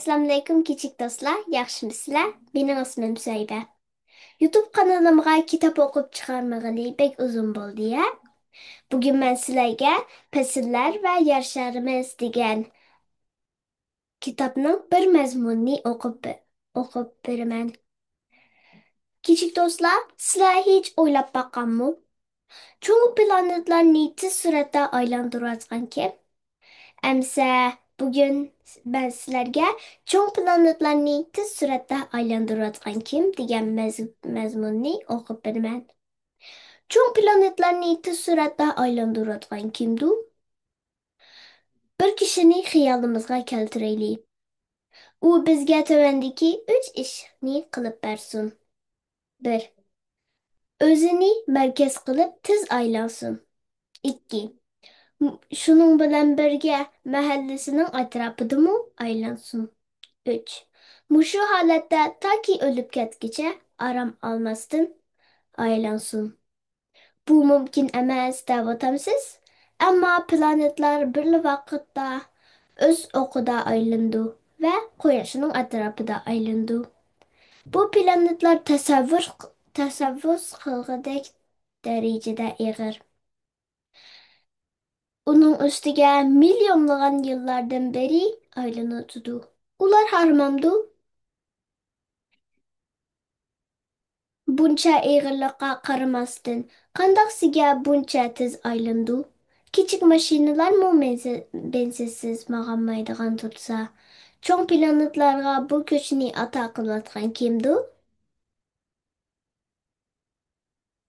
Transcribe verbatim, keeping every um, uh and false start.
ئەسسالامۇئەلەيكۇم كىچىك دوستلار، ياخشىمۇسىلەر؟ مېنىڭ ئىسمىم سۈھەيبە. يۇتۇب قانىلىمغا كىتاب ئوقۇپ چىقارمىغىلى بەك ئۇزۇن بولدى ھە؟ بۈگۈن مەن سىلەرگە پەسىللەر ۋە يەر شارىمىز دېگەن كىتابنىڭ بىر مەزمۇنىنى ئوقۇپ بە-، ئوقۇپ بېرىمەن. كىچىك دوستلار، سىلەر ھېچ ئويلاپ باققانمۇ؟ چوڭ پلانېتلارنى تېز سۈرئەتتە ئايلاندۇرۇۋاتقان كىم؟ ئەمسە بۈگۈن مەن سىلەرگە چوڭ پلانېتلارنى تېز سۈرئەتتە ئايلاندۇرۇۋاتقان كىم دېگەن مەز-، مەزمۇننى ئوقۇپ بېرىمەن. چوڭ پلانېتلارنى تېز سۈرئەتتە ئايلاندۇرۇۋاتقان كىمدۇ؟ بىر كىشىنى خىيالىمىزغا كەلتۈرەيلى. ئۇ بىزگە تۆۋەندىكى ئۈچ ئىشنى قىلىپ بەرسۇن. بىر، ئۆزىنى مەركەز قىلىپ تېز ئايلانسۇن. ئىككى، م-، شۇنىڭ بىلەن بىرگە مەھەللىسىنىڭ ئەتراپىدىمۇ ئايلانسۇن. ئۈچ، مۇشۇ ھالەتتە تاكى ئۆلۈپ كەتكىچە ئارام ئالماستىن ئايلانسۇن. بۇ مۇمكىن ئەمەس دەۋاتامسىز؟ ئەمما پلانېتلار بىرلا ۋاقىتتا ئۆز ئوقىدا ئايلىنىدۇ ۋە قۇياشنىڭ ئەتراپىدا ئايلىنىدۇ. بۇ پلانېتلار تەسەۋۋۇر، تەسەۋۋۇر قىلغۇدەك دەرىجىدە ئېغىر. ئۇنىڭ ئۈستىگە مىليونلىغان يىللاردىن بېرى ئايلىنىۋاتىدۇ. ئۇلار ھارمامدۇ؟ بۇنچە ئېغىرلىققا قارىماستىن، قانداقسىگە بۇنچە تېز ئايلىنىدۇ؟ كىچىك ماشىنىلارمۇ مەنزىل-، بەنزىنسىز ماڭالمايدىغان تۇرسا، چوڭ پلانېتلارغا بۇ كۈچنى ئاتا قىلىۋاتقان كىمدۇ؟